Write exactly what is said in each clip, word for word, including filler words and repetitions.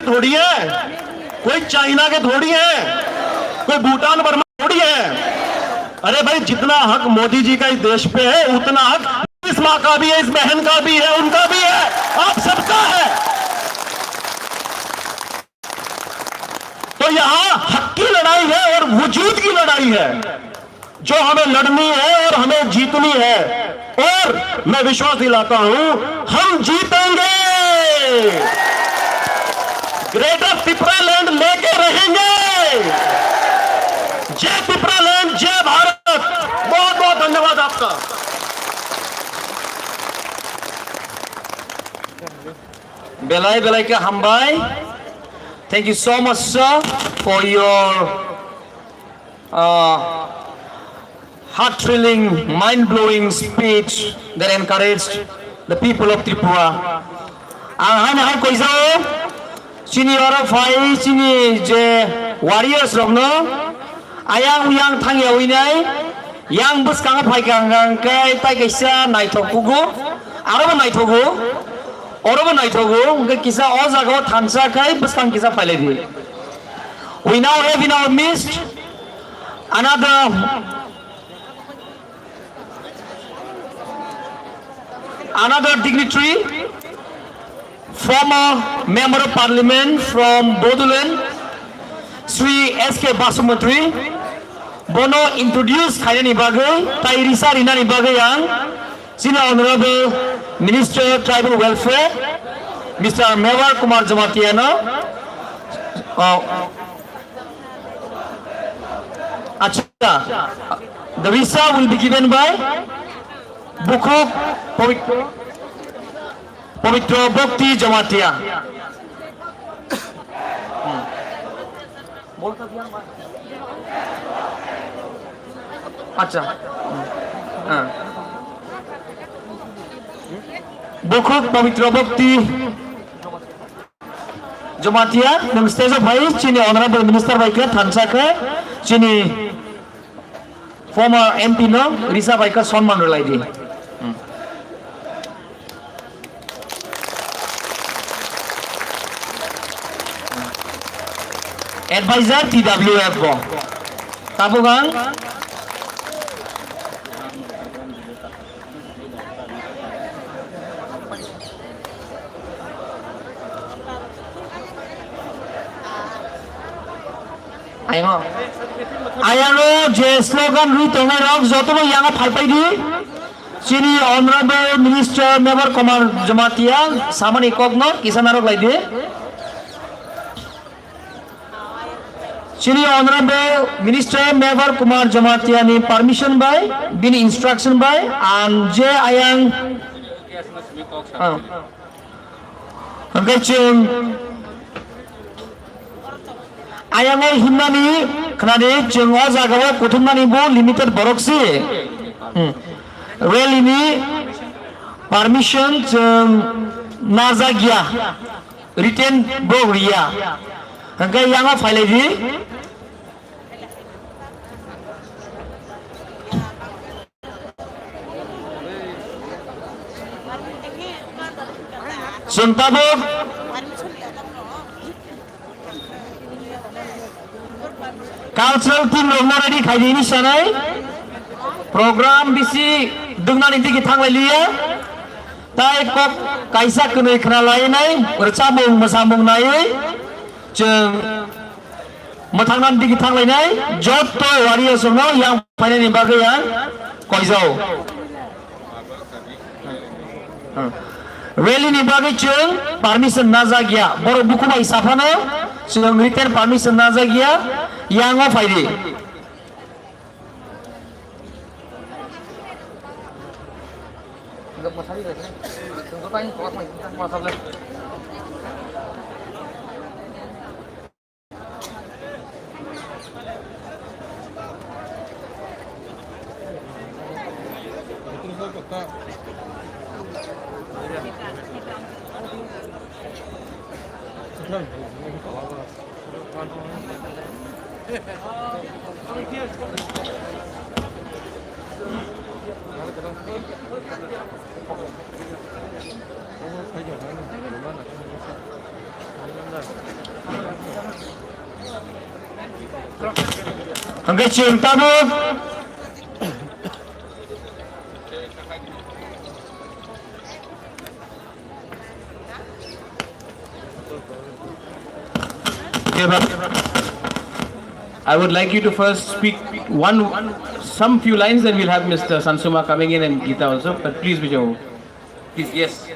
थोड़ी है, कोई चाइना के थोड़ी है, कोई भूटान वर्मा थोड़ी है। अरे भाई, जितना हक मोदी जी का इस देश पे है, उतना हक इस माँ का भी है, इस बहन का भी है, उनका भी है, आप सबका है। तो यहाँ हक की लड़ाई है और वजूद की लड़ाई है, जो हमें लड़नी है और हमें जीतनी है। और मैं विश्वास दिलाता हूं, हम जीतेंगे। ग्रेटर पिपरालैंड लेके रहेंगे। जय पिपरालैंड, जय भारत। बहुत बहुत धन्यवाद आपका। Belai belai khe hambai. Thank you so much, sir, for your uh, heart-thrilling, mind-blowing speech that encouraged the people of Tripura. Ang haino hai koijao, chini oro phai, chini je warriors rokno, ayang uyang thangya uinai, yang bwskango phaikha hwnkha hwnkhe tai kaisa naithok kugo, arobo naithogo, orobo naithogo, hwnkhe kisa o jagao thansa khai bwskang kisa phailai di. We now have in our midst another, another dignitary, former Member of Parliament from Bodoland, Shri S K Basumatary, bono introduce khainani bagwi, tai risa rinani bagwi ang chini Honorable Minister Tribal Welfare, Mister Mewar Kumar Jamatia no, uh, acha, the risa will be given by Bukhuk Pawit-, Pawitro Bhakti Jamatia. Hmm. Acha. Hmm. Ah. Bukhuk Pawitro Bhakti Jamatia, nwng stage o phai, chini Honorable Minister bai khe thansa khe, chini former M P no risa bai khe sonman rwlai di. Hmm. Advisor T W F bo. Tabuk ang Ayango. Ayango je slogan rwi tongnai rok jotono yango phaipai di. Chini Honorable Minister Mevar Kumar Jamatia samani kokno kisa narok lai di. Chini Honorable Minister Mevar Kumar Jamatia ni permission bai, bini instruction bai, ang je ayang, ah. Hwnkhe chwng ayang o himnani khnani chwng o jaga o kuthumnani bo limited borok se. Hmm. Rally ni permission chwng najak ya. Written bo riya. Hwnkhe yango phailai di. Chwng tabuk cultural team rokno ready khai di hinwi sanai. Program bisi dungnani digi thanglai liya. Tai kok kaisa kwnwi khna lainai, rwchapmung mwsamung naiwi chwng mwthangna digi thanglainai, jotto warriors rokno yang phainani bagwi ang koijao. Hmm. Rally ni bagwi chwng permission najak ya, borok bukhuk bai saphano chwng written permission najak ya, yango phaidi. Hwnkhe chwng tabuk I would like you to first speak one, some few lines, then we'll have Mister Sansuma coming in and Gita also. But please, Vijay, please, yes.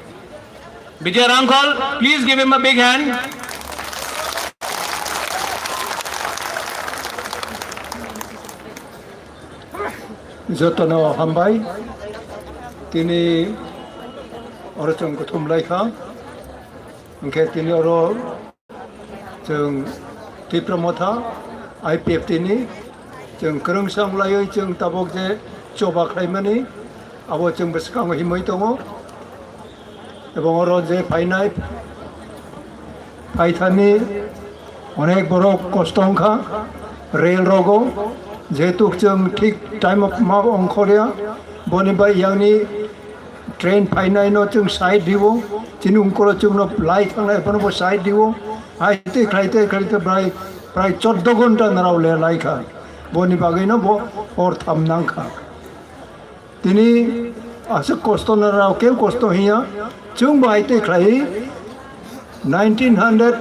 Vijay Rangkhol, please give him a big hand. Jotono hambai, tini oro chwng kuthum lai kha, hwnkhe tini oro chwng Tipra Motha I P F T ni chwng kwrwngsa wng laiwi chwng tabuk je choba khlaimani, abo chwng bwskango himwi tongo. Ebong oro je phainai, phaithani onek borok kosto wngkha rail rogo, jehetu chwng thik time of ma ongkhorya, boni bai yangni train phainaino chwng side rio, chini ungkolo chwngno lai thangnai bono bo side rio, hai tei khlai tei khlai tei prai, prai choddo ghonta narao le lai kha, boni bagwino bo hor tham nang kha. Tini aswk kosto narao keu kosto hiya, chwng bo hai tei khlai nineteen hundred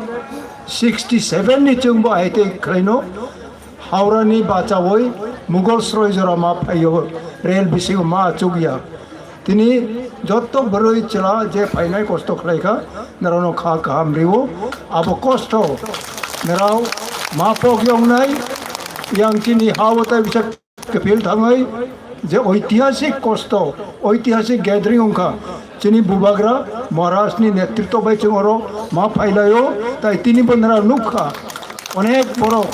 sixty seven ni chwng bo hai tei khlaino Howrah ni bachawi Mughal sroi jora ma phaio, rail bisingo ma achukya. Tini jotto bwrwi chwla je phainai kosto khlai kha, narao no kha kaham rio, abo kosto narao ma pok yongnai, yang chini ha o tai bisa kwphil thangwi je oitihasik kosto, oitihasik gathering wngkha. Chini Bubagra Maharaj ni netritw bai chwng oro ma phailaio, tai tini bo nara nukha. Onek borok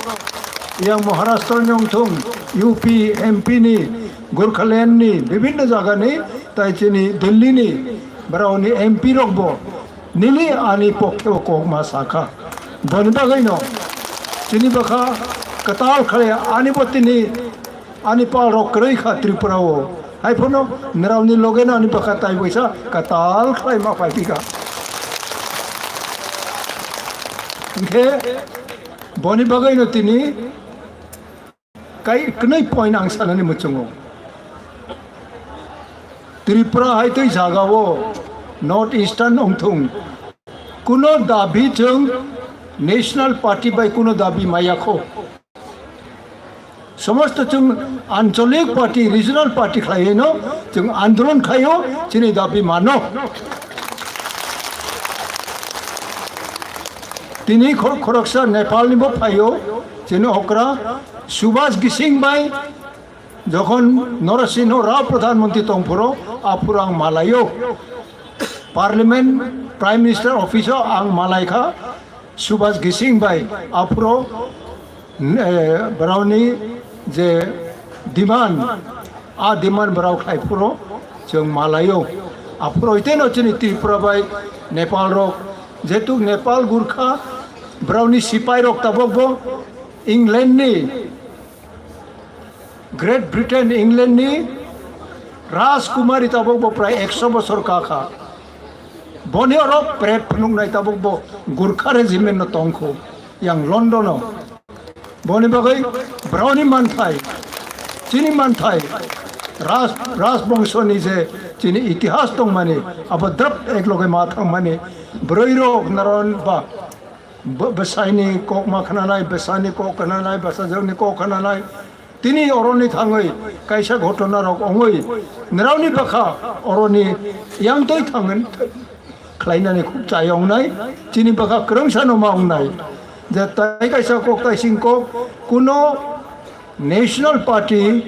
yang Maharashtra ni wngthung, U P, M P ni, Gorkhaland ni, bibhinno jaga ni, tai chini Delhi ni, borok ni M P rok bo nini ani pokhe o kok ma sakha. Boni bagwi no chini bwkha kwtal khlai ani bo tini ani pal rok kwrwi kha Tripura o. Hai phano nrao ni loge no ani bwkha tai boisa kwtal khlai ma phai phika. Hwnkhe boni bagwi no tini kai kwnwi point ang sanani muchungo. Tripura hai twi jagao North Eastern wngthung, kuno dabi chwng National Party bai kuno dabi maya kho. Somosto chwng anchalik party, regional party khlaiwi no chwng andolon khlaio, chini dabi mano. Tini khor-, khoroksa Nepal ni bo phaio, chini okra Subhas Gising bai jokhon Narasimha Rao Pradhan Mantri tongphuru, aphuru ang malaio. Parliament, Prime Minister Office o ang malai kha Subhas Gising bai, aphuru, eh, borokni je demand, a demand borok khai phuru chwng malaio. Aphuru iteno chini Tripura bai Nepal rok, jehetu Nepal Gurkha borokni sipai rok tabok bo England ni Great Britain, England ni Rajkumari tabok bo prai ekso bosor ka kha. Boni oro pret phunuknai tabok bo Gurkha regiment no tongkho yang London o. Boni bagwi broni manthai, chini manthai, Raj, Rajbongso ni je chini itihas tongmani, abo drap ekloge ma thangmani, bwrwi rok naron ba Bw-, bwsaini kok ma khnanai, bwsani kok khnanai, bwsajwkni kok khnanai. Tini oroni thangwi kaisa ghotona rok ongwi nrao ni bwkha oroni yang twi thangwi khlainani khuk chayongnai, chini bwkha kwrwngsa no ma wngnai. Je tai kaisa kok tai sing kok kuno National Party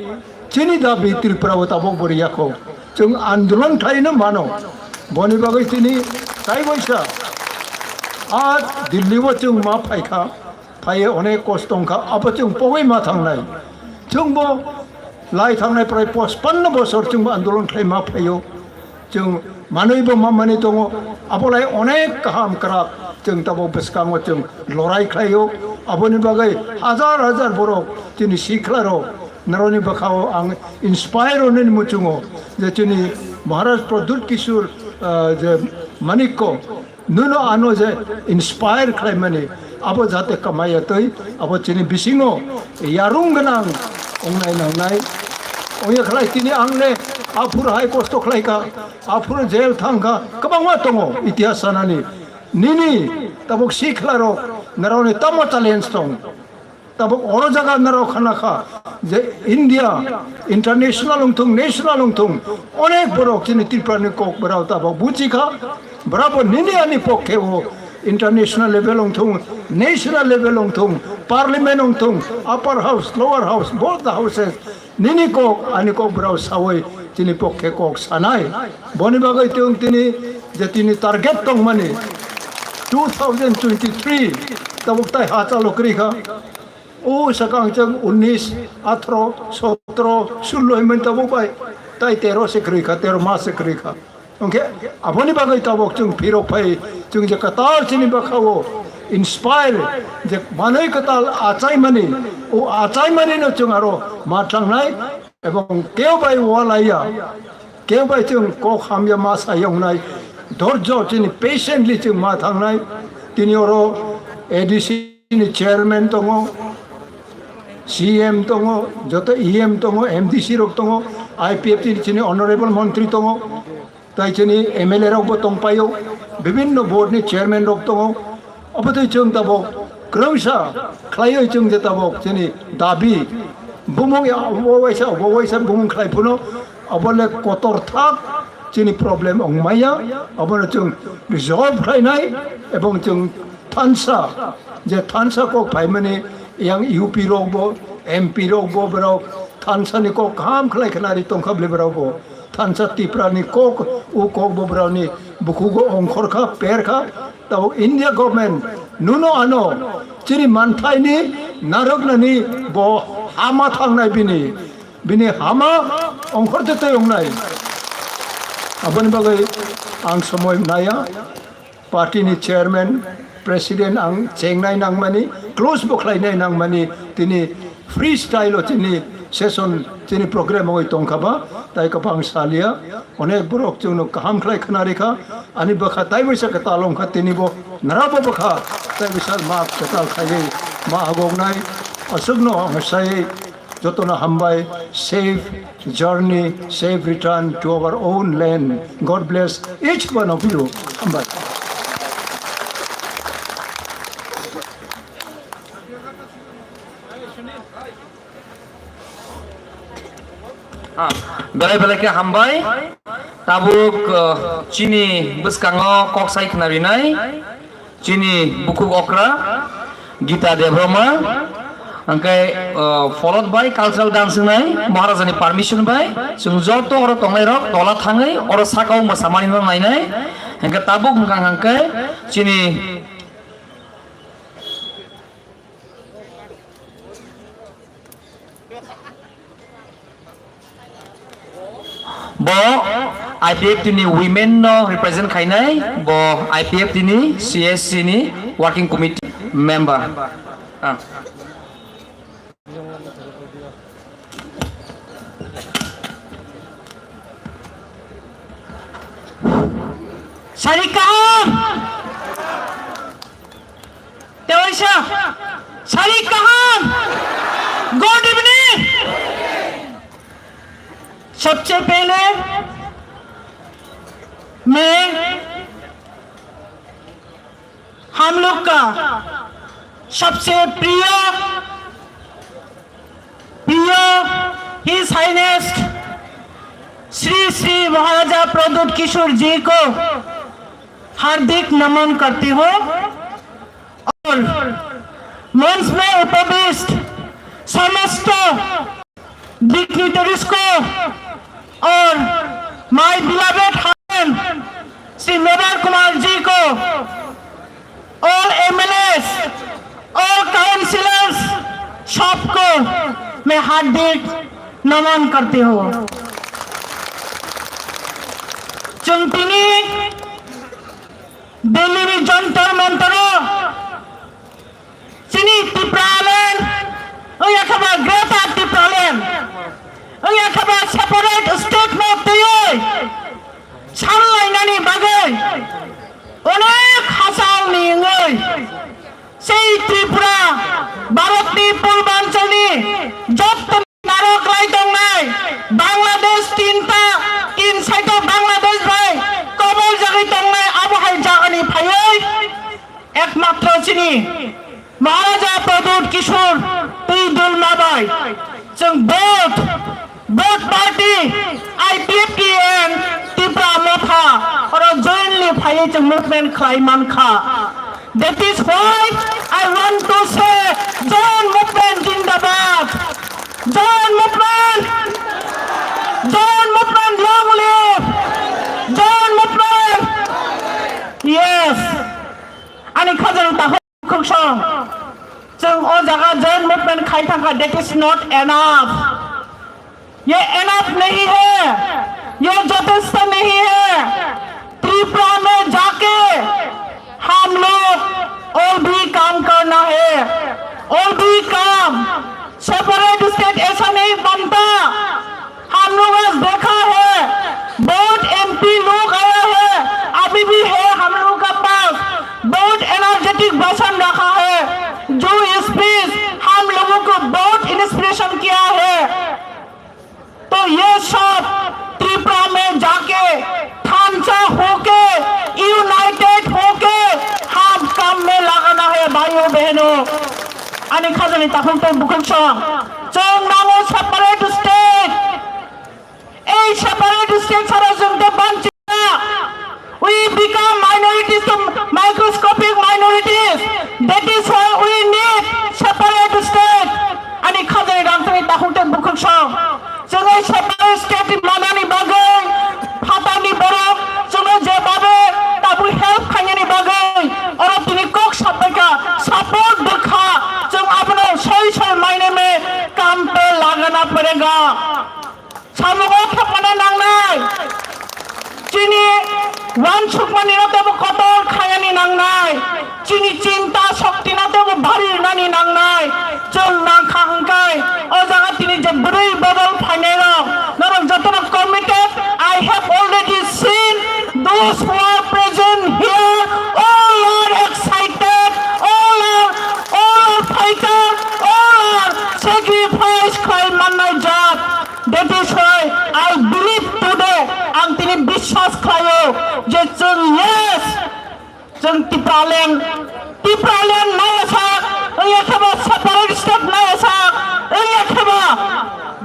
chini dabi Tripura o tabok bo riya kho. Chwng andolon khlaino mano. Boni bagwi chini tai waisa a Delhi o chwng ma phaikha, phaiye onek kosto wngkha, abo chwng pogwi ma thangnai. Chwngbo lai thangnai prai pachpanno bosor chwngbo andolon khlai ma phaio. Chwng manwi bo ma manwi tongo, abolai onek kaham kwrak chwng tabok bwskango chwng lorai khlaio. Aboni bagwi hajar hajar borok chini sikla rok naroni bwkhao ang inspire onani muchungo je chini Maharaj Pradyut Kishore, ah, je Manikko, nwno ano je inspire khlaimani, Abo jate kamaya twi, abo chini bisingo yarung gwnang ongnai nangnai. Ongya khlai tini ang le aphuru hai kosto khlai kha, aphuru jail thang kha, kwbangma tongo itihas sanani. Nini tabuk sikla rok naroni tamo challenge tong. Tabuk oro jaga narok khana kha je India international wngthung, national wngthung, onek borok chini Tripura ni kok borok tabuk buji kha. Brabo nini ani pokhe o international level wngthung, national level wngthung, parliament wngthung, upper house, lower house, both the houses, nini kok ani kok brao sawi chini pokhe kok sanai. Boni bagwi tong tini je tini target tongmani two thousand twenty-three tabuk tai ha chalo kwrwi kha. O sakang chang unis, athro, sotro, sullo himani tabuk bai tai tero se kwrwi kha, tero mas se kwrwi kha. Hwnkhe aboni bagwi tabuk chwng phirok phai, chwng je kwtal chini bwkhao inspire je manwi kwtal achaimani, o achaimanino chwng aro ma thangnai, ebong keo bai walaiya, keo bai chwng kok hamya ma sayongnai, dhorjo chini patiently chwng ma thangnai. Tini oro A D C ni chairman tongo, C M tongo, joto E M tongo, M D C rok tongo, I P F T ni chini honorable montri tongo, tai chini M L A rok bo tongpaio, bibinno board ni chairman rok tongo. Abo tei chwng tabok kwrwngsa khlaiwi chwng je tabok chini dabi bumung ya obo waisa, obo waisa bumung khlai phano, abo le kotor thak chini problem wng maya, abono chwng resolve khlainai, ebong chwng thansa, je thansa kok phaimani yang U P rok bo, M P rok bo, borok thansa ni kok kaham khlai khnari tongkha bele borok bo. Thansa Tipra ni kok, o kok bo borok ni bukhugo ongkhor kha, per kha. Tabuk India government nuno ano chini manthai ni narwknani bo hama thangnai bini, bini hama ongkhor te tei ongnai. Aboni bagwi ang somoi naya. Party ni chairman, president ang chengnai nangmani, close bo khlainai nangmani, tini freestyle o tini session, tini program oi tongkha ba, tai kwbang salia, onek borok chwngno kaham khlai khna rikha, ani bwkha tai bisa kwtal wngkha, tini bo nara bo bwkha tai bisa ma kwtal khaiwi ma agoknai, aswkno ang sai. Jotono hambai, safe journey, safe return to our own land. God bless each one of you. Hambai. Ah, belai belai khe hambai. Tabuk, uh, chini bwskango kok sai khna rinai. Chini bukhuk okra Gita Debbarma, hwnkhe, uh, followed by cultural dance wngnai Maharajani permission bai chwng joto oro tongnairok tola thangwi oro sakao mwsamanino nainai. Hwnkhe tabuk wngkha hwnkhe chini Bo I P F T ni women no represent khainai, bo I P F T ni C S C ni working committee member. Ah. Sari kaham. Tewaisa, sari kaham. Good evening. सबसे पहले मैं हम लोग का सबसे प्रिय प्रिय His Highness Shri श्री महाराजा प्रद्युत किशोर जी को हार्दिक नमन करती हूँ और मंच में उपविष्ट समस्त dignitaries को और my beloved husband श्री मेवाड़ कुमार जी को, all M L As, all councillors, सबको मैं हार्दिक नमन करती हूँ। Chungtini Delhi ni Jantar Mantar o chini Tipraland, wngya khe ba Greater Tipraland, wngya khe ba separate state no twiwi sanlainani bagwi onek hachal ni wngwi sei Bharatni purbanchalni jotto narok lai tongnai Bangladesh tinta, tin side-o Bangladesh bai kobol jagwi tongnai abo hai jagani phaiwi ekmatro chini Maharaja Pradyut Kishore twi dulma bai chwng vote Both party, I P F T and Tipra Motha, oro jointly phaiwi chwng movement khlai mankha. That is why I want to say, Joint Movement Jindabad! Joint Movement! Joint Movement long live! Joint Movement! Yes! Ani khajani takhuk song. Chwng o jaga joint movement khai thangkha, that is not enough. ये एनफ नहीं है, ये जथेष्ट नहीं है। त्रिपुरा में जाके हम लोग और भी काम करना है, और भी काम। सेपरेट स्टेट ऐसा नहीं बनता। हम लोग आज देखा है, बहुत एमपी लोग आया है, अभी भी है हम लोगों का पास, बहुत एनर्जेटिक भाषण रखा है, जो स्पीच हम लोगों को बहुत इंस्पिरेशन किया है। तो ये सब त्रिपुरा में जाके थांचा होके, यूनाइटेड होके हम काम में लगाना है भाइयों बहनों। Ani khajani takhuk tei bukhuk song, chwng nango separate state. Ei separate state sara chwng tei banchina. We become minorities to microscopic minorities. That is why we need separate state. Ani khajani rangchakni takhuk tei bukhuk song. Chwng ei separate state manani bagwi, phatarni borok chwngno jebabe tabuk help khainani bagwi, oro tini kok sapaikha, support bwkha, chwng abono soi soi maine mein kam pe lagana padega. Samungo thepana nangnai. Chini wansukmanino tebo kotor khainani nangnai. Chini chinta shoktino tebo bari rwnani nangnai. Chwng nangkha hwnkhe o jaga tini je bwrwi bodol phainairok, norok jotono committed. I have already seen those who are present here. All are excited. All are, all are fighter. All are sacrifice khlai mannai jat. That is why I believe today, ang tini biswas khlaio je chwng, yes, chwng Tipraland, Tipraland naiyasak, wngya khebo separate state naiyasak, wngya khebo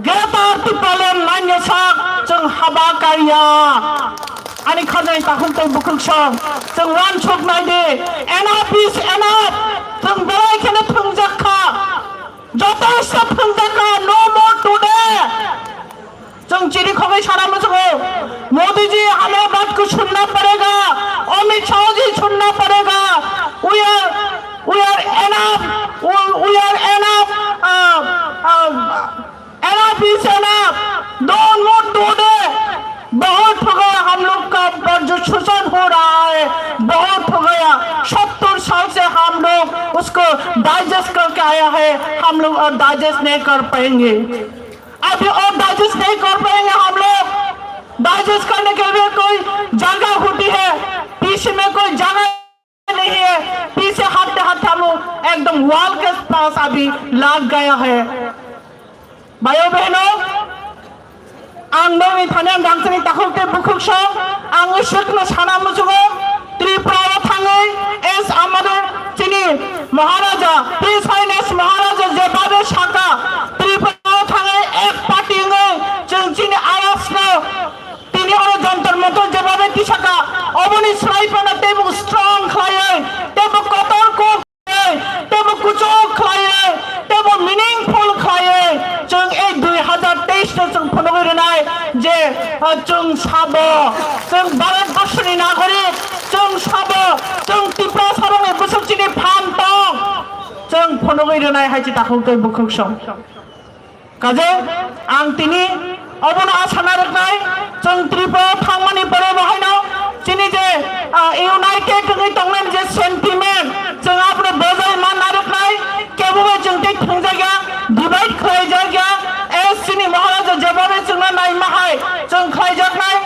Greater Tipraland naiyasak, chwng haba karya. Ani khajani takhuk tei bukhuk song, chwng wansuk nai di, enough is enough, chwng belai kheno thwngjak kha. Joto step phungjaka, no more today. Chwng chini khogwi sana muchungo. Modi ji, hame baat ko sunna padega. Amit Shah ji, sunna padega. We are, we are enough. We, we are enough. Uh, uh, enough is enough. Don't more today. बहुत हो गया, हम लोग का जो शोषण हो रहा है, बहुत हो गया। सत्तर साल से हम लोग उसको डाइजेस्ट करके आया है, हम लोग और डाइजेस्ट नहीं कर पाएंगे, अभी और डाइजेस्ट नहीं कर पाएंगे हम लोग। डाइजेस्ट करने के लिए कोई जगह होती है, पीछे में कोई जगह नहीं है, पीछे हटते हटते हम लोग एकदम वॉल के पास अभी लग गया है। भाइयों बहनों, ang nokni thani ang rangchakni takhuk tei bukhuk song, ang Ishwar no sana muchungo, Tripura o thangwi, as আমাদের chini Maharaja, His Highness Maharaja jebabe saka, Tripura o thangwi ek party wngwi chwng chini awaz no tini oro Jantar Mantar jebabe tisaka, oboni swlai phano teibo strong khlaiwi, teibo kotor kok teibo kuchuk khlaiwi, teibo meaningful khlaiwi, chwng ei dui hazar teis no chwng phunugwi rwnai je, ah, chwng sabo, chwng Bharat Borshoni nagorik, chwng sabo, chwng Tiprasa rokni bwswk chini phan tong, chwng phunugwi rwnai hai chi takhuk tei bukhuk song. Kaje ang tini obono asa narwknai, chwng Tripura thangmani pore bo haino chini je, ah, united wngwi tongnani je sentiment, chwng abono bojai man narwknai, kebo bai chwng tei thwngjakya, divide khlaijakya, as chini Maharaja jebabe chwngno naima hai chwng khlaijaknai,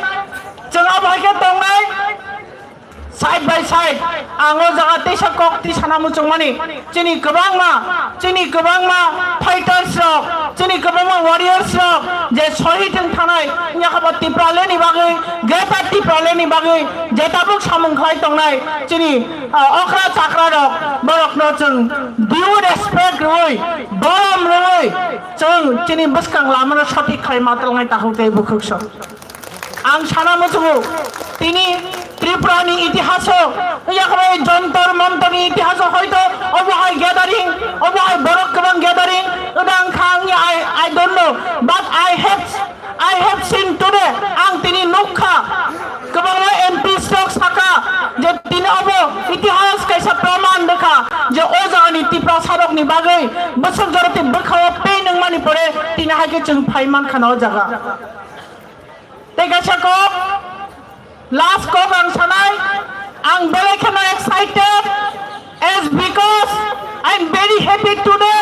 chwng abo hai khe tongnai. Side by side, Ang o jaga teisa kok twi sana muchungmani, chini kwbangma, chini kwbangma fighters rok, chini kwbangma warriors rok je sohid wng thanai, yakabo Tipraland ni bagwi, Greater Tipraland ni bagwi je tabuk samung khlai tongnai chini, ah, okra chakra rok, borokno chwng due respect rwui, borom rwui, chwng chini bwskang lamano sothik khlai ma twlangnai takhuk tei bukhuk sok. Ang sana muchungo, tini Tripura ni itihaso, yakbai Jantar Mantar ni itihaso hoito obo hai gathering, obo hai borok kwbang gathering, wngkha ang, I, I don't know, but I have, I have seen today, ang tini nukha, kwbangma M Ps rok saka je tini obo itihas kaisa praman rwkha je o jagani Tiprasa rokni bagwi bwswk joroti bwkhao pain wngmani pore tini hai khe chwng phai mankha na o jaga. Tei kaisa kok, last kok ang sanai, ang belai kheno excited, as because I am very happy today.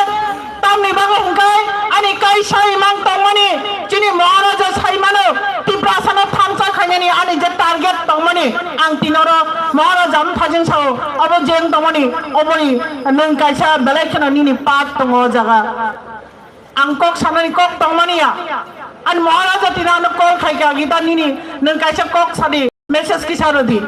Tamni bagwi hwnkhe ani kaisa imang tongmani, chini Maharaja saimano, Tiprasano thansa khainani ani je target tongmani, ang tinoro Maharaja wng thajin sao, obo je wng tongmani, oboni nwng kaisa belai kheno nini part tongo o jaga. Ang kok sanani kok tongmani ya. Ani Maharaja tini ano call khai kha, Gita nini nwng kaisa kok sadi, message kisa rwdi.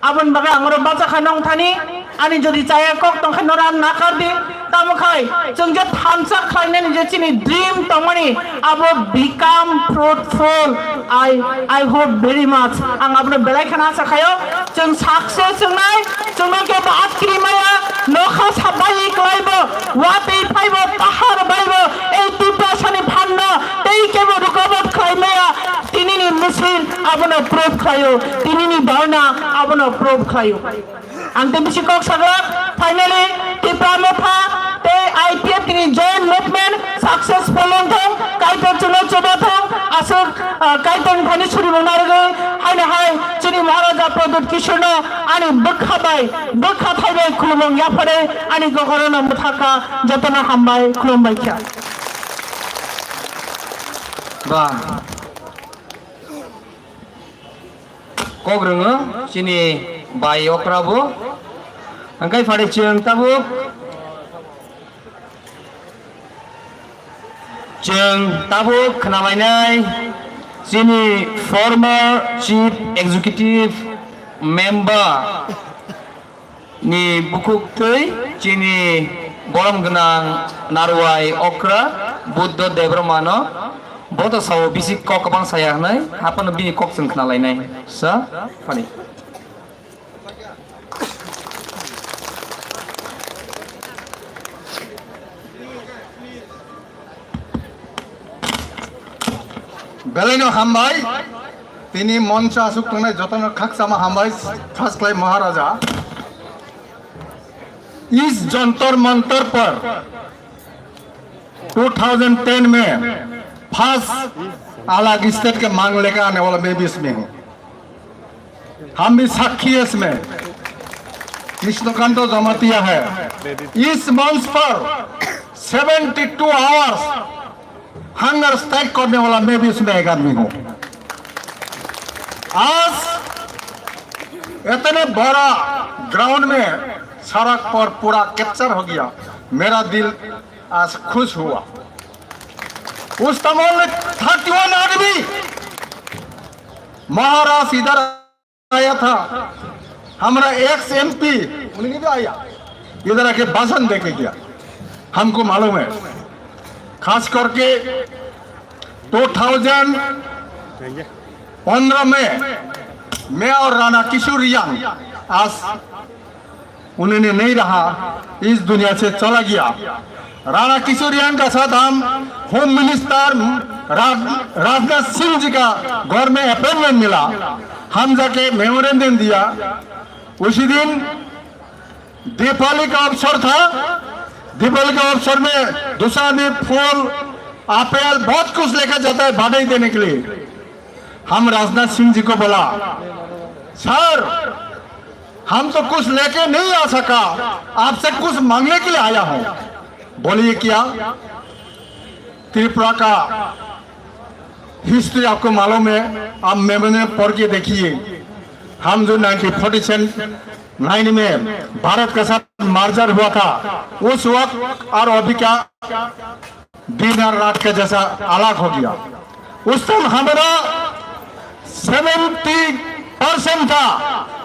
Aboni bagwi ang oro bacha khai nong thani, ani jodi chaya kok tong khe nora nakar di. Tamo khai chwng je thansa khlainani je chini dream tongmani abo become fruitful. I, I hope very much. Ang abono belai kheno asa khaio. Chwng success wngnai, chwngno kebo atkri maya, nokha sabai klaibo, watwi phaibo, tahar baibo, ei Tiprasani phanno tei kebo rukabot khlai maya, tinini misil abono proof khlaio, tinini dharna abono proof khlaio. Ang tei bisi kok saglak, finally, Tipra Motha tei I P F ni joint movement successful wngthong, Kaitor chwngno chubathong, aswk, ah, Kaitorni thani suri mung narwgwi, haino hai chini Maharaja Pradyut Kishorno ani bwkha bai, bwkha thai bai khulumung yaphare ani gokorno mwthakha, jotono hambai, khulumbai kha. Ba. Kok rwngo chini bai okra bo. Hwnkhe phari chwng tabuk, chwng tabuk khnalainai chini former chief executive member ni bukhuk twi chini borom gwnang Narwai okra Buddha Debbarmano boto sao bisi kok kwbang saya hwnwi haphano bini kok chwng khnalainai sa phani. Belaino hambai, tini moncho aswk tongnai jotono khakchama hambai, first class Maharaja. इस जंतर मंतर पर two thousand ten में फर्स्ट अलग स्टेट के मांग लेकर आने वाला मैं भी इसमें हूँ। हम भी साक्षी है इसमें। कृष्णकांत जमातिया है। इस मंच पर seventy two hours hunger strike करने वाला मैं भी इसमें एक आदमी हूँ। आज इतने बड़ा ग्राउंड में सड़क पर पूरा कैप्चर हो गया, मेरा दिल आज खुश हुआ। उस तमोल में थर्टी वन आदमी महाराज इधर आया था, हमारा एक्स एमपी उन्हीं भी आया, इधर आके भाषण देके गया। हमको मालूम है, खास करके टू थाउजेंड पन्द्रह में मैं और राणा किशोर रियांग, आज उन्होंने नहीं रहा, इस दुनिया से चला गया। राणा किशोर रियांग का साथ हम होम मिनिस्टर राज-, राजनाथ सिंह जी का घर में अपॉइंटमेंट मिला, हम जाके मेमोरेंडम दिया। उसी दिन दीपावली का अवसर था, दीपावली के अवसर में दूसरा दिन फूल, आपेल, बहुत कुछ लेकर जाता है बधाई देने के लिए। हम राजनाथ सिंह जी को बोला, सर, हम तो कुछ लेके नहीं आ सका, आपसे कुछ मांगने के लिए आया हूँ। बोलिए क्या? त्रिपुरा का हिस्ट्री आपको मालूम है, आप मेमोरी में पढ़ के देखिए। हम जो नाइनटीन फ़ोर्टी सेवन नाइन में भारत के साथ मर्जर हुआ था, उस वक्त और अभी का दिन और रात का जैसा अलग हो गया। उस टाइम हमारा सेवेंटी परसेंट था,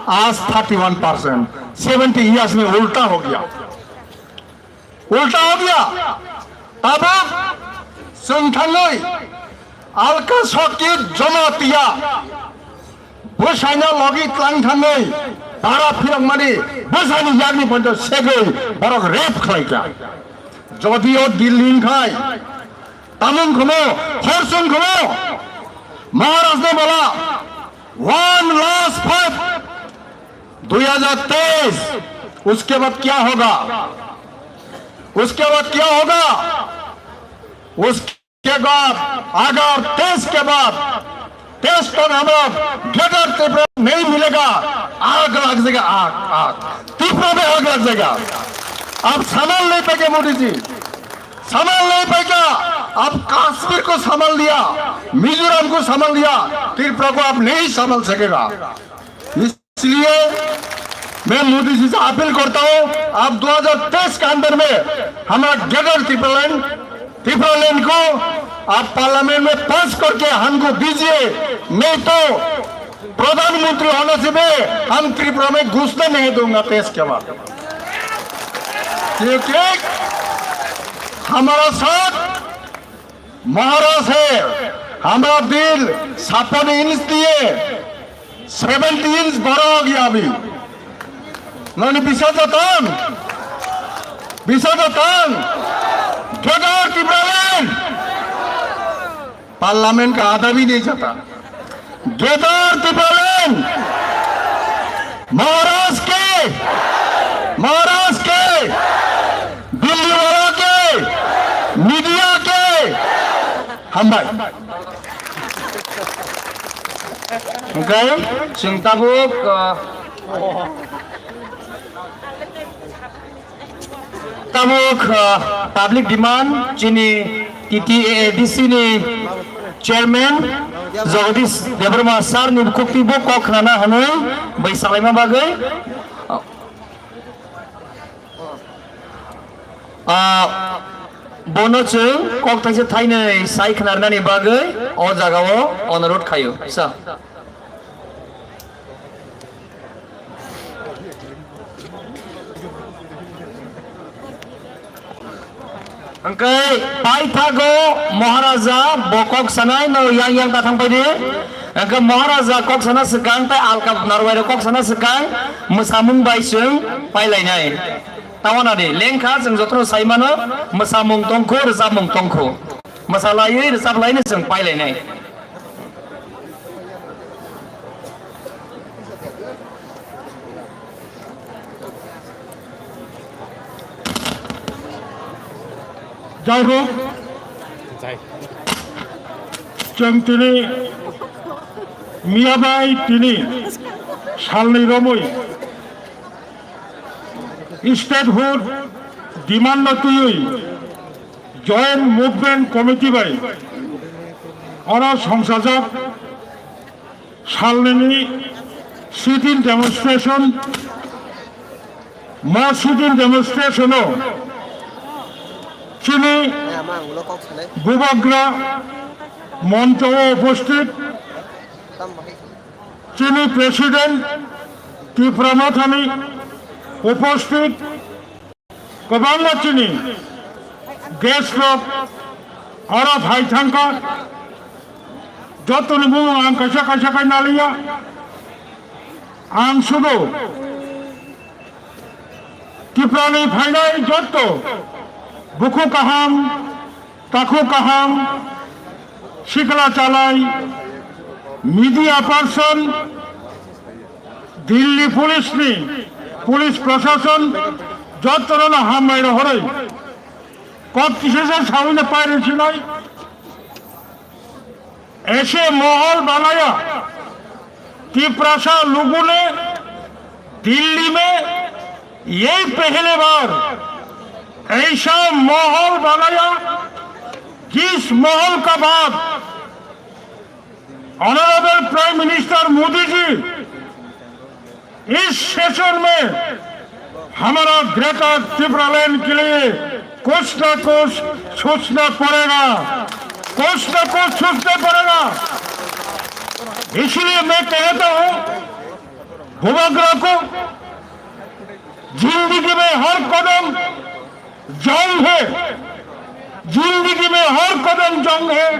आज thirty one percent. Seventy years में उल्टा हो गया, उल्टा हो गया। तब संगठन alka sokit jomatia bwsaino logi tlang thangwi bara phirokmani bwsani yakni poito segwi borok rape khlaikha. Jodio Delhi wngkhai tamung khomo, horsung khomo, Maharaj no bola, one last fight, दो हज़ार तेईस, उसके बाद क्या होगा? उसके बाद क्या होगा? उसके बाद अगर तेईस के बाद तेईस टन हमारा ग्रेटर त्रिपुरा नहीं मिलेगा, आग लग जाएगा, आग, आग। त्रिपुरा में आग लग जाएगा। आप संभाल नहीं पाएंगे मोदी जी, संभाल नहीं पाएगा। आप कश्मीर को संभाल लिया, मिजोरम को संभाल लिया, त्रिपुरा को आप नहीं संभाल सकेगा। इसलिए मैं मोदी जी से अपील करता हूं, आप दो हज़ार तेईस के अंदर में हमारा ग्रेटर त्रिपुरालैंड, त्रिपुरालैंड को आप पार्लियामेंट में पास करके हमको दीजिए, नहीं तो प्रधानमंत्री होने से भी हम त्रिपुरा में घुसने नहीं दूंगा तेईस के बाद, क्योंकि हमारा साथ महाराज है, हमारा दिल छप्पन इंच दिए सेवेंटी इंच बड़ा हो गया अभी। Nani bisa datang? Bisa datang? Greater Tipraland! Parliament का आधा भी नहीं जाता। Greater Tipraland! महाराज के, महाराज के, दिल्ली वाला के, मीडिया के, hambai. Hwnkhe chwng tabuk, ah, tabuk, ah, public demand chini T T A A D C ni chairman Jagadish Debbarma sir ni bukhuk twi bo kok khnana hwnwi bai salaima bagwi. Ah, bono chwng kok thaisa thainwi sai khnarnani bagwi o jagao onorot khaio. Sa. Hwnkhe paithago Maharaja bo kok sanai no yang yang ta thang paidi. Hwnkhe Maharaja kok sana swkang tei alka narwai rok kok sana swkang mwsamung bai chwng pailainai. Tawana di lengkha chwng jotono sai mano, mwsamung tongkhu, rwchapmung tongkhu. Mwsalaiwi rwchaplaino chwng pailainai. Jai hok, chwng tini miya bai tini salni romwi statehood demand no twiwi Joint Movement Committee bai oro songchajak salnini sit-in demonstration, mo sit-in demonstration o chini bubagra moncho o uposthit, chini president Tipra Mothani uposthit, kwbangma chini guest rok oro phai thangkha, jotoni mung ang kaisa kaisa khai naliya. Ang sudu Tiprani phainai jotto bukhu kaham, takhu kaham, sikla chalai, media person, Delhi police ni, police prashasan jottono hambai rohoroi kok kisasa sawi na paire sinai. Ese mohol banaya, Tiprasa logo ne Delhi mein ye pehle baar aisa mohol banaya, jis mohol ka baad Honorable Prime Minister Modi ji इस सेशन में हमारा ग्रेटर तिप्रालैंड के लिए कुछ ना कुछ सोचना पड़ेगा, कुछ ना कुछ सोचना पड़ेगा। इसलिए मैं कहता हूँ बुबाग्रा को, जिंदगी में हर कदम जंग है, जिंदगी में हर कदम जंग है।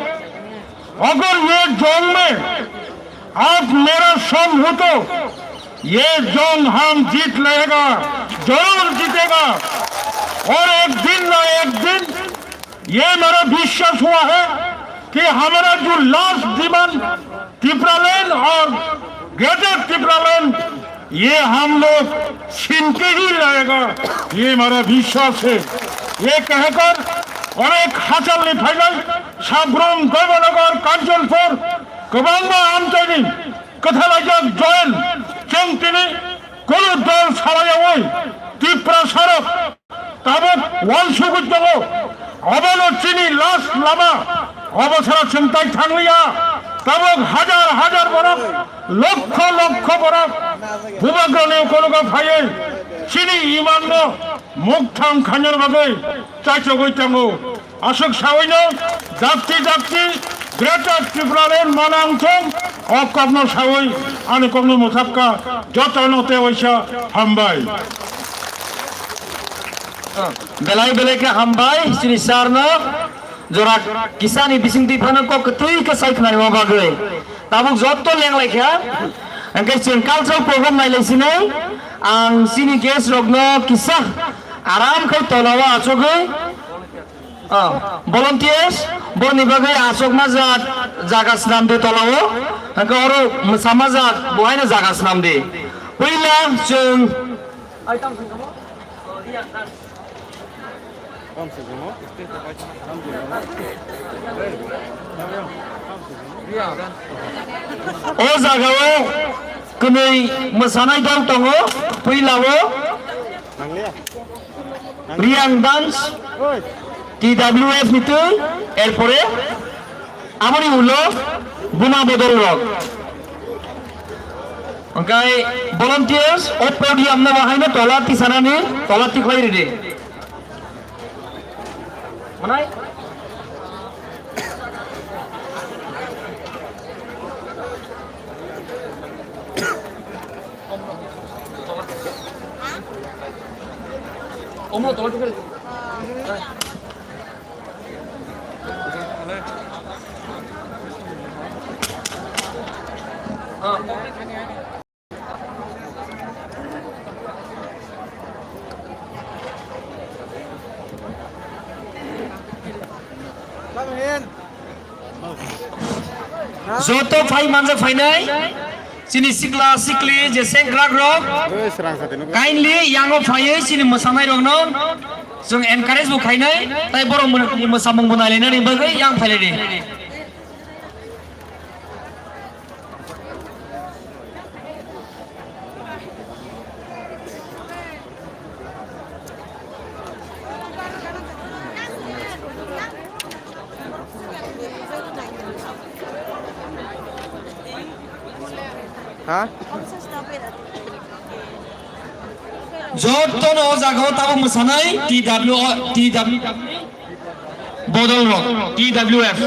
अगर ये जंग में आप मेरा संग हो तो ये जंग हम जीत लेगा, जरूर जीतेगा। और एक दिन ना एक दिन ये मेरा विश्वास हुआ है कि हमारा जो लास्ट डिमांड टिप्रालैंड और ग्रेटर टिप्रालैंड, ये हम लोग छीन के ही लाएगा, ये हमारा विश्वास है। ये कहकर अनेक हाचल ni phailai Sabrum, Dharmanagar, Kanchanpur, kwbangma amchaini kwthalaijak join, chwng tini kunu dol salayawi Tiprasarok tabuk uansugwi tongo. Obono chini last lama, obo sara chwng tai thangliya. Tabuk hajar hajar borok, lokkho lokkho borok Bubagrani ukologo phaiwi chini imanno mukthang khainani bagwi chaichogwi tongo. Aswk sawino dakti dakti Greater Tipraland manang thung, o kokno sawi ani kokno mwthapkha, jotono tei waisa hambai. Belai belai khe hambai chini sir no, jora kisani bising twi phano kok kwtwi khe sai khnarima bagwi. Tabuk jotto lenglai kha, hwnkhe chwng cultural program nailai sinai, ang chini guest rokno kisa aram khai tolao achugwi, ah, volunteers, borni bagwi achukma ja-, jaga swnam di tolao, hwnkhe oro mwsama ja-, bo haino jaga swnam di. Puila chwng O jagao kwnwi mwsanai dol tongo, puilao Riang Dance, T W F ni twi, erpore aboni ulo buma bodol rok. Hwnkhe volunteers o podium no bahaino tola tisanani, tola tikhlai ridi. Manai? Omro tola tikhlai. Joto phai manjak phainai, chini sikla sikli je sengkrak rok, kindly yango phaiwi chini mwsanai rokno chwng encourage bo khainai, tai borok mwsamung bo nailainani bagwi yang phailaidi. Ha? Jottono o jagao tabuk mwsanai T W O, T W, bodol rok, T W F.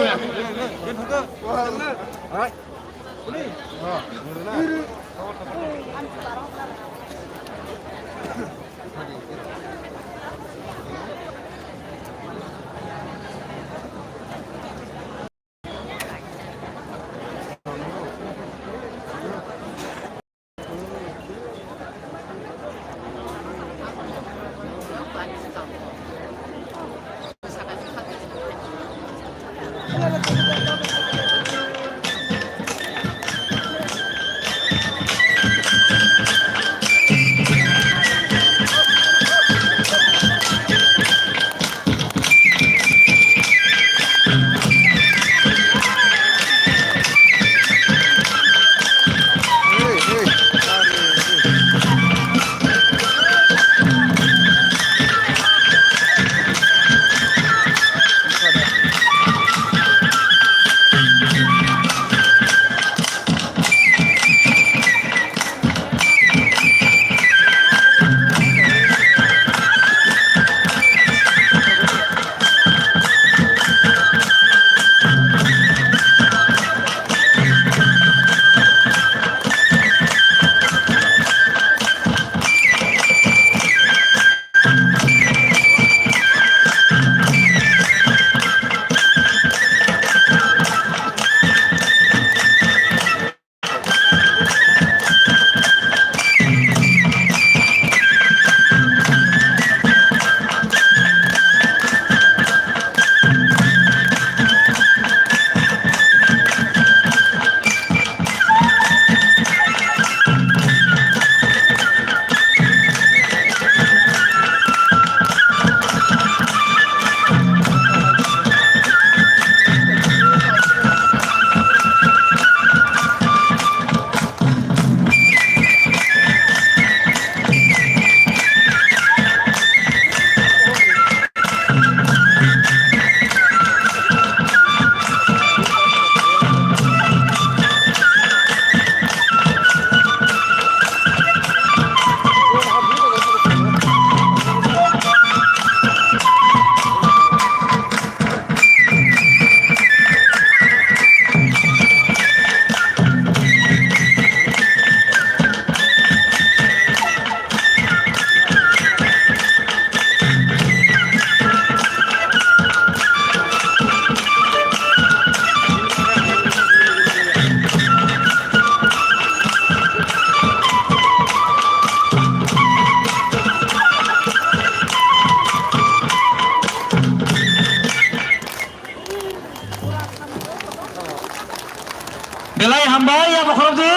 Belai hambai, ya bokhorok di.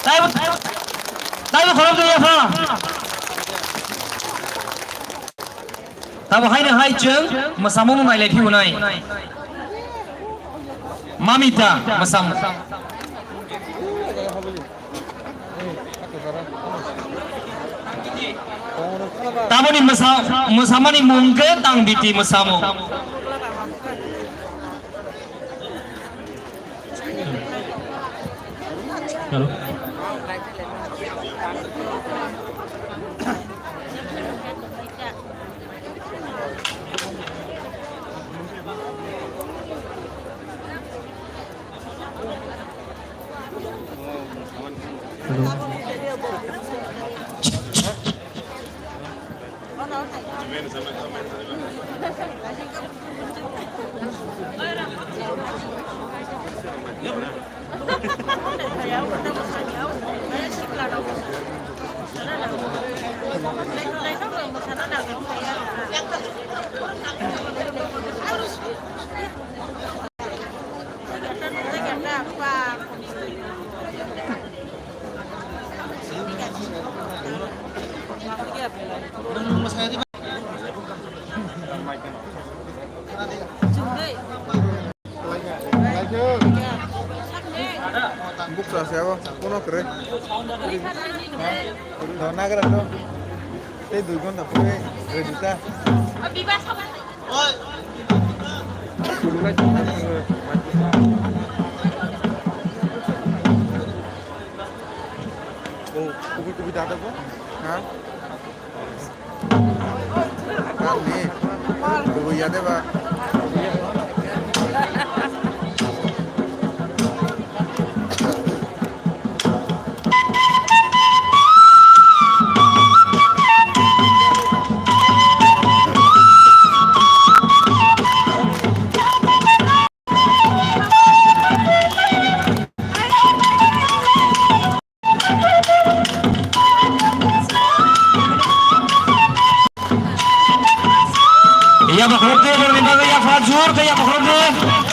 Tai, tai bokhorok di, ya pha. Tamo haino hai chwng mwsamung nailai phiunai. Mamita mwsamung. Tamoni mwsa-, mwsamani mung khe Tangbiti mwsamung. Hello. Hello. Bukra se abo, kono kwrwi. Ha? Do nagra do. Tei dui ghonta pore ready ta. Oh, kubi kubi dada bo. Ha? Kami, lugu ya de ba. Iya, bokhorok de, borokni bagwi yapha jor khe yapha khorok de.